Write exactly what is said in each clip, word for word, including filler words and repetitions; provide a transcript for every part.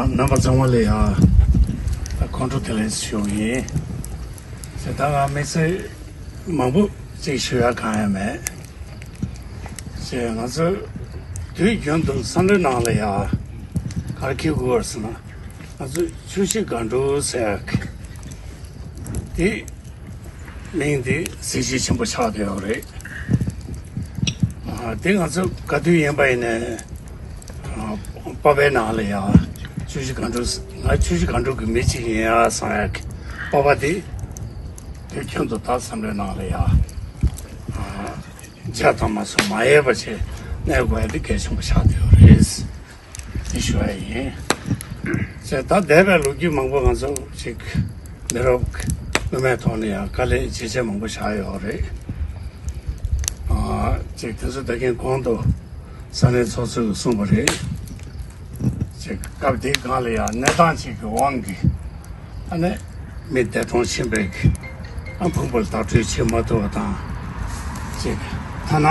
རྣམ་པ་ཚང་མ་ལ་ཡང་ད་ཁོང་ཁྲོ་བདེ་ལེགས་ཞུ་གི་ཡིན། ད་ང་དམིགས་བསལ་མང་པོ་ཅིག་ཞུ་ཡ་གང་ཡང་མེད། ཅེས་ང་ཚོ་དུས་རྒྱུན་དུ་བསམ་བློའི་ནང་ལ་ཡ་ག་རེ་འཁྱེར་དགོས་ཟེར་ན། ང་ཚོ་ཆུ་བཞི་སྒང་དྲུག་ཟེར་ཡག་དེ་མིང་དེ་གཟི་བརྗིད་ཆེན་པོ་ཆགས་བསྡད་ཡོད་རེད། ཨ། དེ་ང་ཚོ་ག་དུས་ཡིན་པ་ཡིན་ནའི། ཨ། སྤོབས་པའི་ནང་ལ་ཡ་ཆུ་བཞི་སྒང་དྲུག་ང་ཆུ་བཞི་སྒང་དྲུག་གི་མི་གཅིག་ཡིན་ཡ་བསམ་ཡག་གི་སྤོབས་པ་དེ་དུས་རྒྱུན་དུ་ད་བསམ་བློའི་ནང་ལ་ཡ། ཨ། བརྗེད་དང་མ་སོང་མ་ཡལ་བ་བྱས་གནས་དགོས་ཡ་དེ་གལ་ཆེན་པོ་ཆགས་བསྡད་ཡོད་རེད། དེ་ཞུ་ཡ་ཡིན། ཅེས་ད་འདས་པའི་ལོ་རྒྱུས་མང་པོ་ང་ཚོ་ཅིག་མི་རབས་སྔོན་མའི་ཐོག་ནས་ཡང་དཀའ་ལས་ཇེ་ཆེ་མང་པོ་བཞག་ཡོད་རེད། ཨ། ཅིག་དེ་ཚོ་ད་གིན་གོང་དུ་ས་གནས་ཚོགས་གཙོས་གསུངས་པ་རེད། ཅིག་སྐབས་དེའི་སྒང་ལ་ཡང་གནས་སྟངས་ཅིག་གི་དབང་གིས། ཨ་ནི་མི་འདས་གྲོངས་ཕྱིན་པའི་གི། ཨ། ཕུང་པོ་ལ་བརྡ་སྤྲོད་བྱེད་མ་ཐུབ་པ་དང་། ཅིག་ཐ་ན་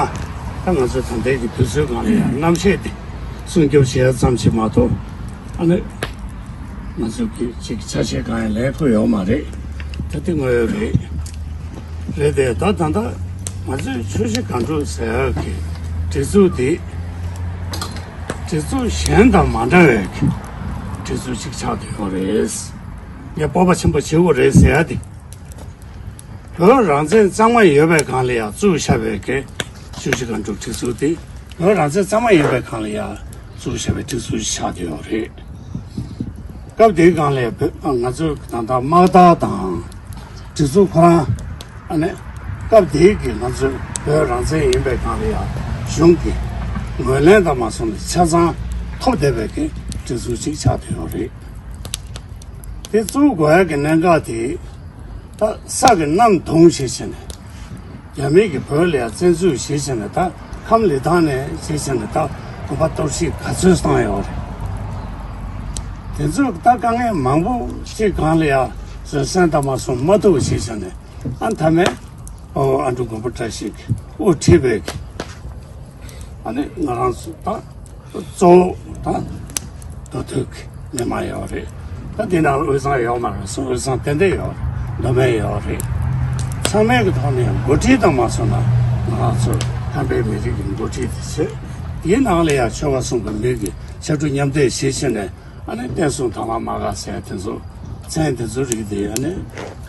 ད་ང་ཚོ་ད་ལྟའི་གི་དུས་ཚོད་སྒང་ལ་ཡང་རྣམ་ཤེས་དེ་སྲུང་སྐྱོབ་བྱེད་ཡ་ཙམ་ཞིག་མ་གཏོགས། ཨ་ནི་ང་ཚོ་གི་ཅིག་ཆ་ཤས་གང་ཡང་ལེན་ཐུབ་ཡོད་མ་རེད། ད་དེ་དངོས་ཡོད་རེད། རེད་དེ་ད་ད་ལྟ་ང་ཚོས་ཆུ་བཞི་སྒང་དྲུག་ཟེར་ཡག་གི་སྒྲིག་འཛུགས་དེ་སྒྲིག་འཛུགས་གཞན་དང་མ་འདྲ་བའི་གི་སྒྲིག་འཛུགས་ཅིག་ཆགས་བསྡད་ཡོད་རེད། ངས་སྤོབས་པ་ཆེན་པོ་བྱེད་དགོས་རེད་ཟེར་ཡ་དེ། བོད་རང་བཙན་གཙང་མ་ཡོད་པའི་སྒང་ལ་ཡང་བཙུགས་བཞག་པའི་གི་ཆུ་བཞི་སྒང་དྲུག་སྒྲིག་འཛུགས་དེ། བོད་རང་བཙན་གཙང་མ་ཡོད་པའི་སྒང་ལ་ཡང་བཙུགས་བཞག་པའི་སྒྲིག་འཛུགས་ཤིག་ཆགས་བསྡད་ཡོད་རེད། སྐབས་དེའི་སྒང་ལ་ཡང་བོད་ང་ཚོའི་ད་ལྟ་དམག་དར་དང་སྒྲིག་འཛུགས་ཁོ་རང་། ཨ་ནི་སྐབས་དེའི་གི་ང་ཚོའི་བོད་རང་བཙན་ཡིན་པའི་སྒང་ལ་ཡང་གཞུང་གི་ངོས་ལེན་དང་མ་སོང་ནས་ཆ་ཚང་ཐོབ་བསྡད་པའི་གི་སྒྲིག་འཛུགས་ཤིག་ཆགས་བསྡད་ཡོད་རེད། དེ་བཙུགས་དགོས་ཡ་གི་གནད་འགག་དེ། ད་ས་གི་གནམ་དུང་ཞེས་བྱས་ནས། རྒྱ་མི་གིས་བོད་ལ་ཡང་བཙན་འཛུལ་ཞེས་བྱས་ནས་ད་ཁམས་ལི་ཐང་ནས་ཞེས་བྱས་ནས་ད་དགོན་པ་གཏོར་བཤིག་ག་ཚོད་བཏང་ཡོད་རེད། དེ་ཚོས་ད་དཀའ་ངལ་མང་པོ་ཅིག་སྒང་ལ་ཡང་བཟོད་བསྲན་དང་མ་སོང་མ་ཐུབ་ཞེས་བྱས་ནས། ཨ། མཐའ་མའི་ཨོ་ཨ་འབྲུག་མགོན་པོ་བཀྲ་ཤིས་ཀྱིས་དབུ་ཁྲིད་པའི་གི། ཨ་ནི་ང་རང་ཚོ་ད་གཙོ་བོ་ད་མདོ་སྟོད་ཀྱི་མི་མང་ཡོད་རེད། ད་འདི་ནང་ལ་དབུས་གཙང་ཡོད་མ་རེད། སོ་དབུས་གཙང་ཏན་ཏན་ཡོད་རེད། མདོ་སྨད་ཡོད་རེད། ཚང་མའི་གི་ཐོག་ནས་འགོ་ཁྲིད་དང་མ་སོང་ན་ང་རང་ཚོ་ཁམས་པའི་མི་རིགས་ཀྱི་འགོ་ཁྲིད་དེ་བྱེད། དེའི་ནང་ལ་ཡང་ཆོལ་ཁ་གསུམ་གྱི་མི་གི་ཕྱར་གྲུ་མཉམ་འདེགས་བྱེད་བྱས་ནས། ཨ་ནི་བསྟན་སྲུང་དང་བླངས་དམག་སྒར་ཟེར་དེ་ཚོ་མཚན་དེ་ཚོ་རིགས་དེ། ཨ་ནི་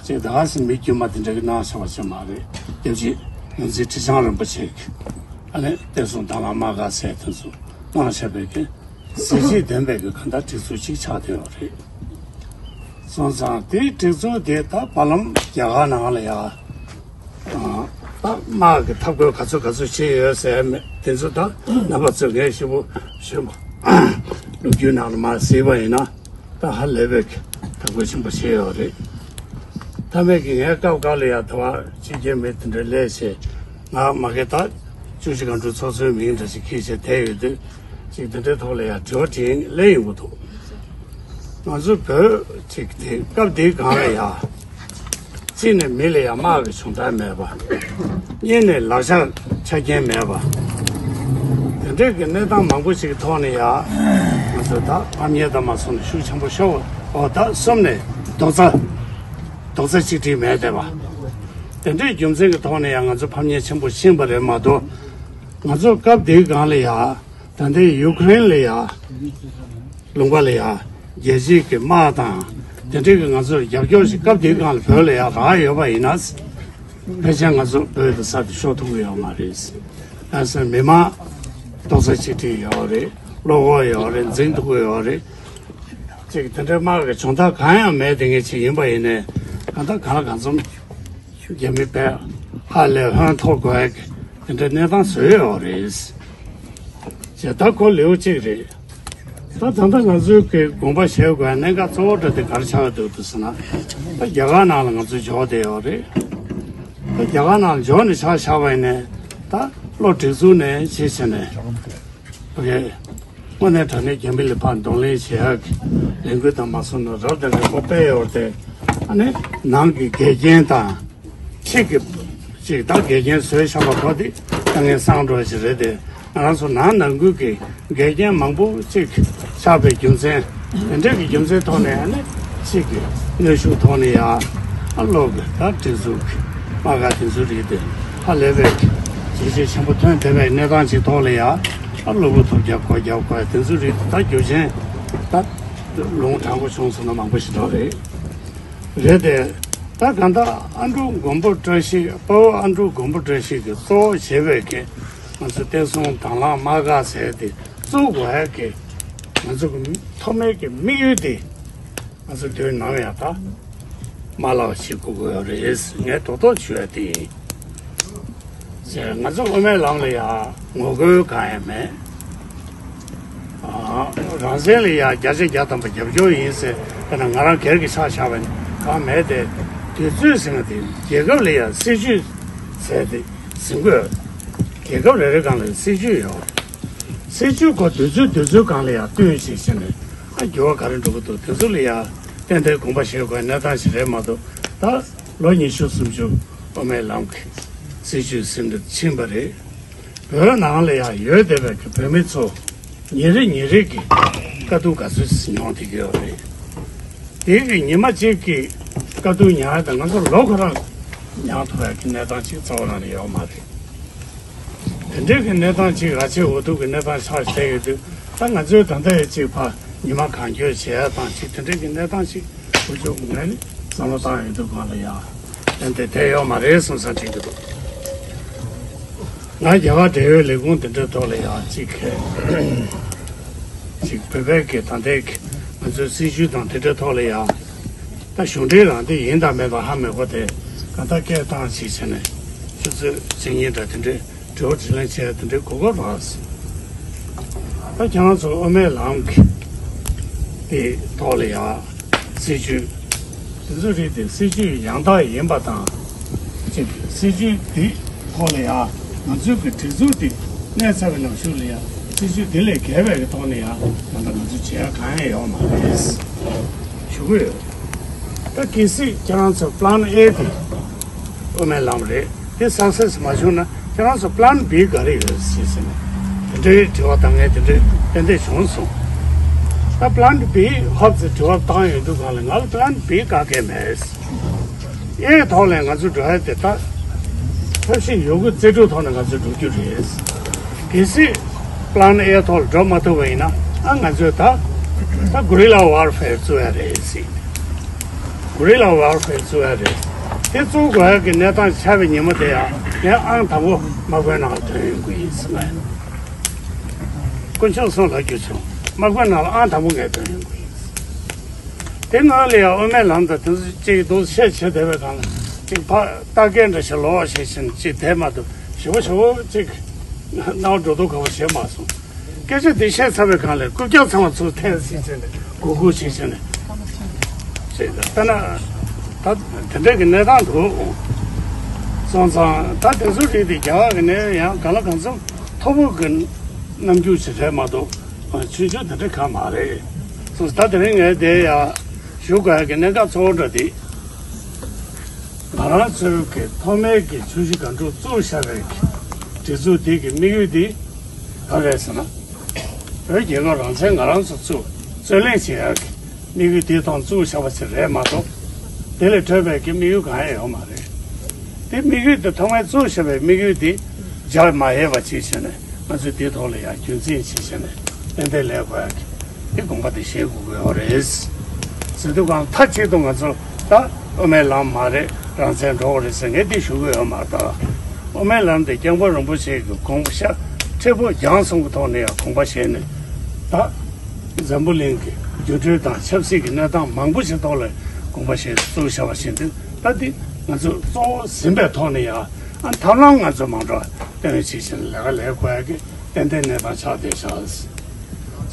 ཅིག་ད་ག་སེ་མི་དཀྱུས་མ་དེ་འདྲ་གི་གནང་བཞག་པ་ཅིག་མ་རེད། སྐྱབས་རྗེ་ཡོངས་འཛིན་ཁྲི་བྱང་རིན་པོ་ཆེ་གིས། ཨ་ནི་བསྟན་སྲུང་དང་བླངས་དམག་སྒར་ཟེར་དེ་ཚོ་གནང་བཞག་པའི་གི་གཟི་བརྗིད་ལྡན་པའི་གི་གང་ལྟར་སྒྲིག་འཛུགས་ཅིག་ཆགས་བསྡད་ཡོད་རེད། སོང་ཙང་དེའི་སྒྲིག་འཛུགས་དེ་ད་བར་ལམ་རྒྱ་གར་ནང་ལ་ཡ། ཨ། ད་དམག་གི་འཐབ་རྒོལ་ག་ཚོད་ག་ཚོད་བྱས་ཡོད་ཟེར་མེད་དེ་ཚོ་ད་རྣམ་པ་ཚོས་ངས་ཞིབ་པོ་ཞུ་མ། ལོ་རྒྱུས་ནང་ལ་མར་གཟིགས་པ་ཡིན་ན་ད་ཧ་ལས་པའི་འཐབ་རྒོལ་ཆེན་པོ་བྱས་ཡོད་རེད། མཐའ་མའི་གི་ངའི་སྐབས་འགའ་ལ་ཡང་དུ་བ་ཕྱི་རྒྱལ་མི་དེ་འདྲ་སླེབས་བྱས། ང་མ་གི་ད་ཆུ་བཞི་སྒང་དྲུག་ཚོགས་གཙོའི་མིང་འདྲ་ཞིག་འཁྱེར་བྱས་བསྡད་ཡོད་དུས། ཅིག་དེ་འདྲའི་ཐོག་ལ་ཡང་དྲི་བ་དྲིས་སླེབས་ཡོང་གི་འདུག་ང་ཚོ་བོད་ཅིག་དེ་སྐབས་དེའི་སྒང་ལ་ཡ། གཅིག་ནས་མི་ལ་ཡ་དམག་གི་བྱུང་རྟགས་མེད་པ། གཉིས་ནས་ལག་ཆ་ཆ་རྐྱེན་མེད་པ། དེ་འདྲའི་གི་གནས་སྟངས་མང་པོ་ཞིག་གི་ཐོག་ནས་ཡ། ང་ཚོ་ད་ཕམ་ཉེས་དང་མ་སོང་ནས་ཤུགས་ཆེན་པོ་ཤོར་བ། འོ་ད་གསུམ་ནས་རྡོག་རྩ། རྡོག་རྩ་གཅིག་སྒྲིལ་མེད་བསྡད་པ། དེ་འདྲའི་རྒྱུ་མཚན་གྱི་ཐོག་ནས་ཡང་ང་ཚོ་ཕམ་ཉེས་ཆེན་པོ་ཕྱིན་པ་རེད་མ་གཏོགས། ང་ཚོ་སྐབས་དེའི་སྒང་ལ་ཡ། ད་ལྟའི་ཡུ་ཀེ་རེན་ལ་ཡ། ལུང་པ་ལ་ཡ། རྒྱལ་སྤྱིའི་གི་དམག་དང་། དེ་འདྲའི་གི་ང་ཚོར་རྒྱབ་སྐྱོར་ཞིག་སྐབས་དེའི་སྒང་ལ་བོད་ལ་ཡ་རག་ཡོད་པ་ཡིན་ན། ཕལ་ཆེར་ང་ཚོ་བོད་དུ་ས་དེ་ཤོར་ཐུབ་ཀྱི་ཡོད་མ་རེད། ཨ་ས་མི་མང་རྡོག་རྩ་གཅིག་སྒྲིལ་ཡོད་རེད། བློ་ཁོག་ཡོད་རེད། འཛིང་ཐུབ་ཀྱི་ཡོད་རེད། ཅིག་དེ་འདྲའི་དམག་གི་བྱུང་རྟགས་གང་ཡང་མེད་དེ་ངེས་ཅིག་ཡིན་པ་ཡིན་ནའི། གང་ལྟར་གང་ལ་གང་འཚམ་རྒྱ་མི་བས་ཧ་ལས་ཧོན་ཐོར་དགོས་ཀྱི་དེ་འདྲའི་གནས་སྟངས་བཟོས་ཡོད་རེད། ཅེས་ད་ཁོ་ལེའུ་གཅིག་རེད། ད་ད་ལྟ་ང་ཚོའི་གི་དགོངས་པ་བཞེས་དགོས་གནད་འགག་གཙོ་བོ་འདྲ་དེ་ག་རེ་ཆགས་འདུག་འདུག་ཟེར་ན། ད་རྒྱ་གར་ནང་ལ་ང་ཚོ་འབྱོར་བསྡད་ཡོད་རེད། ད་རྒྱ་གར་ནང་ལ་འབྱོར་ནས་ཆ་བཞག་པ་ཡིན་ནའི། ད་བློ་སྒྲིག་འཛུགས་ནས་ཅིག་བྱས་ནས། ཨོ་ཁེ། དངོས་གནས་དྲང་གནས་རྒྱ་མི་ལ་ཕར་གདོང་ལེན་བྱེད་ཡག་གི་ལས་འགུལ་དང་མ་སོང་ན་རབ་དང་རིམ་པ་སྤེལ་ཡོད་དེ། ཨ་ནི་ནང་གི་འགལ་རྐྱེན་དང་། ཕྱི་གི་ཅིག་ད་འགལ་རྐྱེན་བཟོས་བཞག་པ་ཁོ་དེ་དཀའ་ངལ་སངས་འགྲོ་ཞིག་རེད་དེ། ང་རང་ཚོ་ནང་ནང་ཁུལ་གྱི་འགལ་རྐྱེན་མང་པོ་ཅིག་ཆགས་པའི་རྒྱུ་མཚན་ དེ་འདྲ་གི་རྒྱུ་མཚན་ཐོག་ནས་ཨ་ནི་གཅིག་གི་གནོན་ཤུགས་ཐོག་ནས་ཡང་ཨ་སློབ་གི་ད་སྒྲིག་འཛུགས་ཀྱི་དམག་སྒར་དེ་ཚོའི་རིགས་དེ་ཧ་ལས་པའི་གི་བྱས་རྗེས་ཆེན་པོ་ཐོན་བསྡད་པའི་གནས་སྟངས་ཅིག་ཐོག་ལ་ཡང་ཨ་སློབ་བུ་ཐོབ་རྒྱག་གོ་རྒྱག་གོ་དེ་ཚོའི་རིགས་ད་རྒྱུ་རྐྱེན་ད་ལུང་དྲང་པོ་བྱུང་སོང་ན་མང་པོ་ཞིག་འགྲོ་རེད། རེད་དེ། ད་གང་ལྟར་ཨ་འབྲུག་མགོན་པོ་བཀྲ་ཤིས་དཔའ་བོ་ཨ་འབྲུག་མགོན་པོ་བཀྲ་ཤིས་ཀྱིས་གཙོ་བོ་བྱས་པའི་གི་ང་ཚོ་བསྟན་སྲུང་དྭང་བླངས་དམག་སྒར་ཟེར་དེ་བཙུགས་དགོས་ཡ་གི་ང་ཚོ་གི་ཐོག་མའི་གི་དམིགས་ཡུལ་དེ་ང་ཚོ་དུས་ནམ་ཡང་ད་མ་བརླག་བྱེད་དགོས་ཀྱི་ཡོད་རེད། ངས་དོ་དོ་ཞུ་ཡ་དེ་ཡིན། ཟེར་ང་ཚོ་དབུ་མའི་ལམ་ལ་ཡང་ངོ་རྒོལ་གང་ཡང་མེད། ཨ། རང་བཙན་ལ་ཡང་བརྒྱ་ཆ་བརྒྱ་ཐམ་པ་རྒྱབ་སྐྱོར་ཡིན་ཟེར་དཔེར་ན་ང་རང་སྒེར་གྱི་ཆ་བཞག་པ་ཡིན་གང་མེད་དེ། དུས་ཚོད་ཟེར་བ་དེ་རྒྱལ་ཁབ་ལ་ཡང་སྲིད་ཇུས་ཟེར་དེ་ཟིན་དགོས། རྒྱལ་ཁབ་རེ་རེ་སྒང་ལ་སྲིད་ཇུས་ཡོད། སྲིད་ཇུས་ཁོ་དུས་ཚོད་དུས་ཚོད་སྒང་ལ་ཡང་བསྟུན་བྱས་ཟིན་ནས་ཨ་འགྱུར་བ་ག་རེ་འགྲོ་གི་འདུག་དེ་ཚོ་ལ་ཡང་ཏན་ཏན་དགོངས་པ་བཞེས་དགོས་གནས་སྟངས་ཤིག་རེད་མ་གཏོགས་ད་ལོ་ཉི་ཤུ་སུམ་ཅུ་དབུ་མའི་ལམ་གྱི་སྲིད་ཇུས་ཟིན་འགྲུབ་ཕྱིན་པ་རེད། བོད་ནང་ལ་ཡང་ཡོད་བསྡད་པའི་གི་བོད་མི་ཚོ་ཉིན་རེ་ཉིན་རེ་གི་དཀའ་སྡུག་ག་ཚོད་མྱོང་བསྡད་ཀྱི་ཡོད་རེད། དེ་གི་ཉི་མ་གཅིག་གི་དཀའ་སྡུག་མྱངས་ཡ་དང་ང་ཚོ་ལོ་ཁོ་རང་མྱངས་ཐུབ་ཡ་གི་གནས་སྟངས་ཅིག་རྩ་བ་རང་ནས་ཡོད་མ་རེད། དེ་འདྲའི་གི་གནས་སྟངས་ཅིག་ར་ཆེ་འུ་ཐུག་གི་གནས་སྟངས་ཆགས་བསྡད་ཡོད་དུས་ད་ང་ཚོའི་ད་ལྟ་ཡི་གཅིག་ཕ་ཉི་མ་གང་འཁྱོལ་བྱེད་ཡ་དང་ཅིག་དེ་འདྲའི་གི་གནས་སྟངས་ཅིག་འུ་ཚོ་ངོས་ནས་བསམ་བློ་བཏང་ཡོང་དུས་གང་ལ་ཡ་ཏན་ཏན་དེ་ཡོད་མ་རེད་བསམ་བསམ་དྲན་གྱི་འདུག་ང་རྒྱ་གར་འབྲེལ་ཡོད་ལས་ཁུངས་དེ་འདྲའི་ཐོག་ལ་ཡང་གཅིག་གཅིག་བོད་པའི་གི་ད་ལྟའི་གི་ང་ཚོའི་སྲིད་བྱུས་དང་དེ་འདྲའི་ཐོག་ལ་ཡང་ད་གཞུང་འབྲེལ་རང་བདེན་ཡིན་དང་མིན་པ་ཧ་མི་གོ་སྟེ་གང་ལྟར་སྐད་བཏང་ཞིག་བྱས་ནས་ཆུ་ཚོད་བཅུ་གཉིས་འདྲ་དེ་འདྲའི་འགྲོ་དྲི་ལན་བྱས་དེ་འདྲའི་གོ་སྐབས་རག་སོང་། ད་ཁྱེད་རང་ཚོ་དབུ་མའི་ལམ་གི་དེ་ཐོག་ལ་ཡང་སྲིད་བྱུས་དེ་ཚོ་རིགས་དེ་སྲིད་བྱུས་ཡང་དག་ཡིན་པ་དང་གཅིག་སྲིད་བྱུས་དེ་ཐོག་ལ་ཡང་ང་ཚོའི་གི་སྒྲིག་འཛུགས་དེ་གནས་ཚར་བའི་ནང་ཤུགས་ལ་ཡང་སྲིད་བྱུས་དེ་ལས་བརྒལ་བའི་གི་ཐོག་ནས་ཡང་ད་ལྟ་ང་ཚོས་བྱེད་ཡ་གང་ཡང་ཡོད་མ་རེད་ཞུ་གི་ཡོད། ད་གལ་སྲིད་ཁྱེད་རང་ཚོ་Plan A་དེ་དབུ་མའི་ལམ་རེད། དེ་success་མ་བྱུང་ན་ཁྱེད་རང་ཚོ་Plan B་ག་རེ་ཡོད་ཟེར་ཟེར་ནས་དེ་འདྲའི་དྲི་བ་དང་ངས་དེ་འདྲའི་ཏན་ཏན་བྱུང་སོང་། ད་Plan B་ཧོབ་ཙེ་དྲི་བ་བཏང་ཡོང་དུས་གང་ལ་ང་ལ་Plan B་ག་གེ་མེད། Aའི་ཐོག་ལ་ང་ཚོ་འགྲོ་ཡ་དེ་ད་ཐབས་ཤེས་ཡོད་རྒུ་རྩལ་སྤྲུགས་ཐོག་ནས་ང་ཚོ་འགྲོ་རྒྱུ་རེད། གལ་སྲིད་Plan A་ཐོག་ལ་འགྲོ་མ་ཐུབ་པ་ཡིན་ན་ཨ་ང་ཚོས་ད་ད་Guerrilla Warfare་བཙུགས་ཡ་རེད་ཟེར། Guerrilla Warfare་བཙུགས་ཡ་རེད། དེ་བཙུགས་དགོས་ཡ་གི་གནས་སྟངས་ཆགས་པའི་ཉིན་མོ་དེ་ཡང་ངས་ཨང་དང་པོ་དམག་དཔོན་ནང་ལ་ཐོན་ཡོང་གི་ཡིན་ཟེར་ལ། དཀོན་མཆོག་གསུམ་ལ་རྒྱུ་བྱུང་དམག་དཔོན་ནང་ལ་ཨང་དང་པོ་ངས་ཐོན་ཡོང་གི་ཡིན། དེ་ནང་ལ་ཡང་དབུ་མའི་ལམ་དང་དེ་ཚོ་གཅིག་འདུག་བཤད་བྱེད་བསྡད་པའི་སྒང་ལ་གཅིག་ཕ་རྟགས་འགལ་འདྲ་ཞིག་ལོག་བྱེད་བཞིན་གཅིག་དེ་མ་གཏོགས་ཞེ་པོ་ཞེ་པོ་གཅིག་སྣང་བ་འགྲོ་ལྡོག་ཁ་པོ་བྱེད་མ་སོང་། སྐད་ཆ་འདི་བཤད་ཚར་བའི་སྒང་ལ་རྐུབ་བཀྱག་ཚང་མ་ཚུར་འཐེན་ཟིན་བྱས་ནས་གུག་གུག་བྱེད་བྱས་ནས་བྱས་ད་ལྟ་ན་ད་དེ་འདྲ་གི་གནས་སྟངས་འདུག་སོང་ཙང་ད་དེ་ཚོ་རིགས་དེ་རྒྱ་གར་གི་ནས་ཡང་གང་ལ་གང་འཚམ་མཐོ་པོ་གི་རྣམ་འགྱུར་ཞིག་རེད་མ་གཏོགས་ཆུང་ཆུང་དེ་འདྲ་གང་མ་རེད། སོང་ཙང་ད་དེ་རིང་ངས་དེ་ཡང་ཞུ་དགོས་ཡ་གི་གནད་འགག་གཙོ་བོ་འདྲ་དེ། ང་རང་ཚོའི་གི་ཐོག་མའི་གི་ཆུ་བཞི་སྒང་དྲུག་བཙུགས་བཞག་པའི་གི་སྒྲིག་འཛུགས་འདི་གི་དམིགས་ཡུལ་འདི་ག་རེ་རེད་ཟེར་ན། བོད་རྒྱལ་ཁབ་རང་བཙན་ང་རང་ཚོ་བཙུགས་རྩོད་ལེན་བྱེད་ཡག་གི་དམིགས་ཡུལ་འདིའི་ཐོག་བཙུགས་བཞག་པ་ཞིག་རེད་མ་གཏོགས། དེ་ལས་འཕྲོས་པའི་གི་དམིགས་ཡུལ་གང་ཡང་ཡོད་མ་རེད། དེ་དམིགས་ཡུལ་དེ་ཐོག་མའི་བཙུགས་བཞག་པའི་དམིགས་ཡུལ་འདི་འཇགས་མ་ཡལ་བ་ཅིག་བྱས་ནས་ང་ཚོས་འདིའི་ཐོག་ལ་ཡང་རྒྱུན་འཛིན་བྱེད་བྱས་ནས་ཏན་ཏན་ལས་དགོས་ཡག་གི་དེ་དགོངས་པ་དེ་བཞེས་དགོས་ཀྱི་ཡོད་རེད། ཟེར་དུས་གང་མཐའ་གཅིག་ཏུ་ང་ཚོ་ད་དབུ་མའི་ལམ་མ་རེད་རང་བཙན་འགྲོ་བ་རེད་ཟེར་ངས་འདི་ཞུ་གི་ཡོད་མ་རེད་ད། དབུ་མའི་ལམ་དེ་སྐྱབས་མགོན་རིན་པོ་ཆེ་གི་དགོངས་པ་ཤ་མཁྲེགས་པོ་རྒྱང་གསུམ་གྱི་ཐོག་ནས་ཡང་དགོངས་པ་བཞེས་ནས་ད་འཛམ་བུ་གླིང་གི་འགྱུར་འགྲོས་དང་ཆབ་སྲིད་ཀྱི་གནས་སྟངས་མང་པོ་ཞིག་ཐོག་ལ་དགོངས་པ་བཞེས་བཙུགས་བཞག་པ་བཞིན་དུ་ད་འདི་ང་ཚོ་གཙོ་བོ་ཟིན་པའི་ཐོག་ནས་ཡང་ཨ་ཐབས་ལམ་ང་ཚོ་མང་པོ་སྟོན་བྱེད་བཞིན་ལས་ཀ་ལས་དགོས་ཡ་གི་ཏན་ཏན་གནས་སྟངས་ཆགས་བསྡད་ཤག་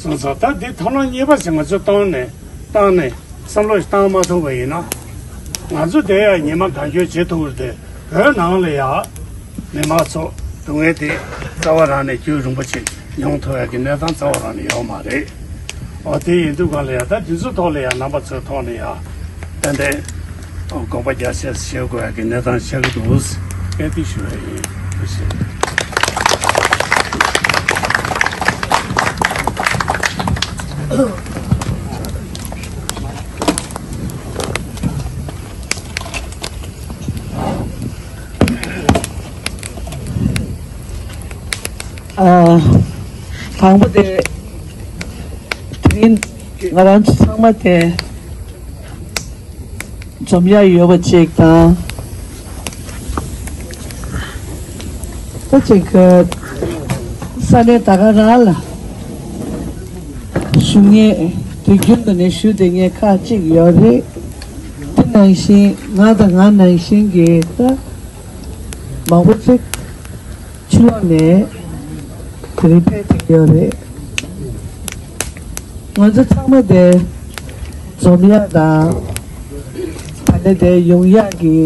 སོང་ཙང་ད་འདི་ཐབས་ལམ་གཉིས་པ་ཞིག་ང་ཚོས་བཏང་ནས་བཏང་ནས་བསམ་བློ་ཞིག་བཏང་མ་ཐུབ་པ་ཡིན་ན། ང་ཚོ་དེ་ཡང་ཉི་མ་གང་འཁྱོལ་བྱེད་ཐུབ་ཀྱི་རེད་དེ་བོད་ནང་ལ་ཡང་མི་མང་ཚོ་སྡུག་བསྔལ་དེ་རྩ་བ་རང་ནས་རྒྱུན་རིང་པོ་ཅིག་མྱོང་ཐུབ་ཡ་གི་གནས་སྟངས་རྩ་བ་རང་ནས་ཡོད་མ་རེད། འོ་དེ་ཡིན་དུས་གང་ལ་ཡང་ད་དེ་ཚོའི་ཐོག་ལ་ཡང་རྣམ་པ་ཚོའི་ཐོག་ནས་ཡང་ཏན་ཏན་དགོངས་པ་རྒྱ་ཆེ་བཞེས་དགོས་ཡ་གི་གནས་སྟངས་ཆགས་ཀྱི་འདུག་ངས་འདི་ཞུ་ཡ་ཡིན། ཐུགས་རྗེ་ཆེ། ཨ། དང་པོ་དེ། དེ་རིང་ང་རང་ཚོ་ཚང་མ་དེ་འཛོམས་ཡ་ཡོད་པ་ཅིག་དང་། ད་ཅིག་གི་ས་གནས་ད་ག་རང་ལ་ཞུ་མཁན་དུས་རྒྱུན་དུ་ནས་ཞུ་བསྡད་མཁན་ཁག་ཅིག་ཡོད་རེད། དེ་ནང་བཞིན་ང་དང་ང་ནང་བཞིན་གྱི་ད་མང་པོ་ཅིག་ཕྱི་ལོགས་ནས་དེ་རིང་ཕེབས་བསྡད་ཡོད་རེད། ང་ཚོ་ཚང་མ་དེ་འཛོམས་ཡག་དང་ད་ལྟ་དེ་ཡོང་ཡག་གི